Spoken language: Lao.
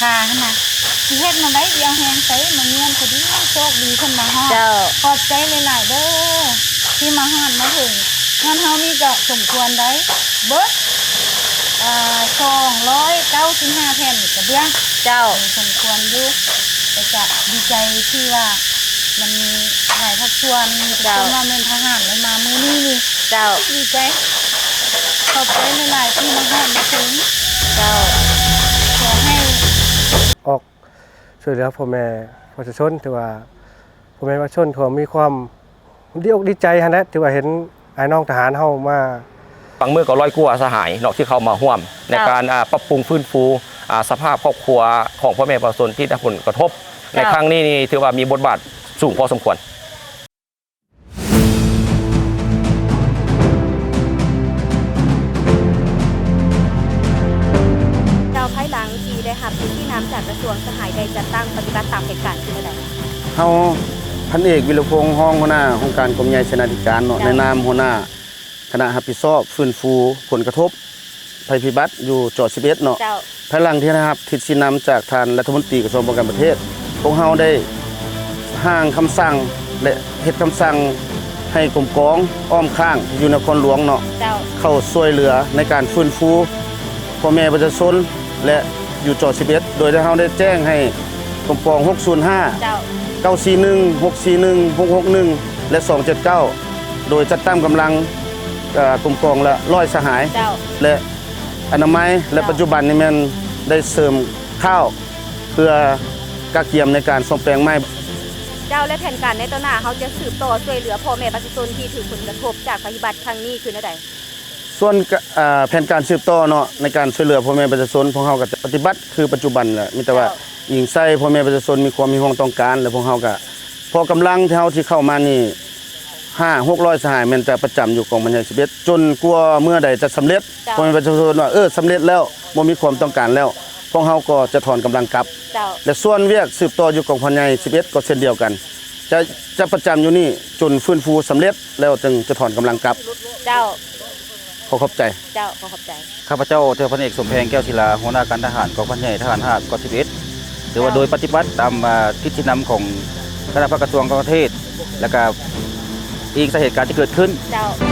ກາຫັ້ນນະ ຊິເຮັດແນວໃດ ຊິເອົາແຮງໃສມາມ້ຽນ ພໍດີໂຊກດີເພິ່ນມາຮອດ. ເຈົ້າ ຂອບໃຈຫຼາຍໆເດີ ທີ່ມາຮອດມາເຖິງ. ຍ້ອນເຮົານີ້ກໍສົມຄວນໄດ້ເບິດ ອ່າ ສອງຮ້ອຍເກົ້າສິບຫ້າແຜ່ນກະເບື້ອງ. ເຈົ້າ ສົມຄວນຢູ່ ແຕ່ກະດີໃຈທີ່ວ່າ ມັນມີຫຼາຍພາກສ່ວນ ມີແຕ່ ເຈົ້າ ຄົນວ່າແມ່ນທະຫານ ແລ້ວມາມື້ນີ້ນີ້. ເຈົ້າ ດີໃຈ ຂອບໃຈຫຼາຍໆທີ່ມາຮອດມາເຖິງ. ເຈົ້າ ຂໍໃຫ້ອອກຊ່ວຍເຫຼືອພໍ່ແມ່ປະຊາຊົນ ຖືວ່າພໍ່ແມ່ປະຊາຊົນກໍມີຄວາມດີອົກດີໃຈຫັ້ນແຫຼະ ທີ່ວ່າເຫັນອ້າຍນ້ອງທະຫານເຮົາມາ ບາງມື້ກໍຮ້ອຍກວ່າສະຫາຍເນາະ ທີ່ເຂົ້າມາຮ່ວມໃນ ເຈົ້າ ການ ອ່າ ປັບປຸງຟື້ນຟູ ອ່າ ສະພາບຄອບຄົວຂອງພໍ່ແມ່ປະຊາຊົນທີ່ໄດ້ຮັບຜົນກະທົບ ເຈົ້າ ໃນຄັ້ງນີ້ນີ້ ຖືວ່າມີບົດບາດສູງພໍສົມຄວນ. ເຈົ້າ ພາຍຫຼັງທີ່ໄດ້ຮັບທິດຊີ້ນຳຈາກກະຊວງ ສະຫາຍໄດ້ຈັດຕັ້ງປະຕິບັດຕາມແຜນການຄືແນວໃດ? ເຮົາ ພັນເອກ ວິລະພົງ ຮອງຫົວໜ້າຫ້ອງການກອງໃຫຍ່ເສນາທິການເນາະ ເຈົ້າ ໃນນາມຫົວໜ້າຄະນະຮັບຜິດຊອບຟື້ນຟູຜົນກະທົບໄພພິບັດຢູ່ ຈອດສິບເອັດ ເນາະ. ເຈົ້າ ພາຍຫຼັງທີ່ໄດ້ຮັບທິດຊີ້ນຳຈາກທ່ານລັດຖະມົນຕີກະຊວງປ້ອງກັນປະເທດ, ພວກເຮົາໄດ້ຮ່າງຄຳສັ່ງ ແລະ ເຮັດຄຳສັ່ງໃຫ້ກົມກອງອ້ອມຂ້າງທີ່ຢູ່ນະຄອນຫຼວງເນາະ ເຈົ້າ ເຂົ້າຊ່ວຍເຫຼືອໃນການຟື້ນຟູພໍ່ແມ່ປະຊາຊົນ ແລະ ຢູ່ ຈອດສິບເອັດ ໂດຍທີ່ເຮົາໄດ້ແຈ້ງໃຫ້ກົມກອງ ຫົກສູນຫ້າ ເຈົ້າ ເກົ້າສີ່ໜຶ່ງ ຫົກສີ່ໜຶ່ງ ຫົກຫົກໜຶ່ງ ແລະ ສອງເຈັດເກົ້າ ໂດຍຈັດຕັ້ງກຳລັງ ເອີ ກົມກອງລະຮ້ອຍສະຫາຍ ເຈົ້າ ແລະ ອະນາໄມ ແລະ ເຈົ້າ ປັດຈຸບັນນີ້ແມ່ນໄດ້ເສີມຂ້າວ ເພື່ອກະກຽມໃນການສ້ອມແປງໃໝ່. ເຈົ້າ ແລະ ແຜນການໃນຕໍ່ໜ້າ ເຮົາຈະສືບຕໍ່ຊ່ວຍເຫຼືອພໍ່ແມ່ປະຊາຊົນທີ່ຖືກຜົນກະທົບຈາກໄພພິບັດຄັ້ງນີ້ຄືແນວໃດ? ສ່ວນ ເອີ ແຜນການສືບຕໍ່ເນາະ ໃນການຊ່ວຍເຫຼືອພໍ່ແມ່ປະຊາຊົນ ພວກເຮົາກໍຈະປະຕິບັດຄືປັດຈຸບັນແຫຼະ ມີແຕ່ວ່າ ເຈົ້າ ອີງໃສ່ພໍ່ແມ່ປະຊາຊົນມີຄວາມຮຽກຮ້ອງຕ້ອງການ ແລະ ພວກເຮົາກໍ ເພາະກຳລັງທີ່ເຮົາທີ່ເຂົ້າມານີ້ ຫ້າຫົກຮ້ອຍສະຫາຍ ແມ່ນຈະປະຈຳຢູ່ກອງພັນໃຫຍ່ສິບເອັດ ຈົນກວ່າເມື່ອໃດຈະສຳເລັດ. ເຈົ້າ ພໍ່ແມ່ປະຊາຊົນວ່າ ເອີ ສຳເລັດແລ້ວ ບໍ່ມີຄວາມຕ້ອງການແລ້ວ ພວກເຮົາກໍຈະຖອນກຳລັງກັບ. ເຈົ້າ ແລະ ສ່ວນວຽກສືບຕໍ່ຢູ່ກອງພັນໃຫຍ່ສິບເອັດ ກໍເຊັ່ນດຽວກັນ ຈະ ຈະປະຈຳຢູ່ນີ້ຈົນຟື້ນຟູສຳເລັດ ແລ້ວຈຶ່ງຈະຖອນກຳລັງກັບ. ເຈົ້າ ຂໍຂອບໃຈ. ເຈົ້າ ຂໍຂອບໃຈ. ຂ້າພະເຈົ້າ ເຈົ້າພັນເອກ ສົມແພງ ແກ້ວສິລາ ຫົວໜ້າການທະຫານກອງພັນໃຫຍ່ທະຫານຮາກ ຈອດສິບເອັດ ຖືວ່າ ເຈົ້າ ໂດຍປະຕິບັດຕາມ ອາ ທິດຊີ້ນຳຂອງຄະນະພັກກະຊວງການຕ່າງປະເທດ ແລ້ວກະອີງໃສ່ເຫດການທີ່ເກີດຂຶ້ນ. ເຈົ້າ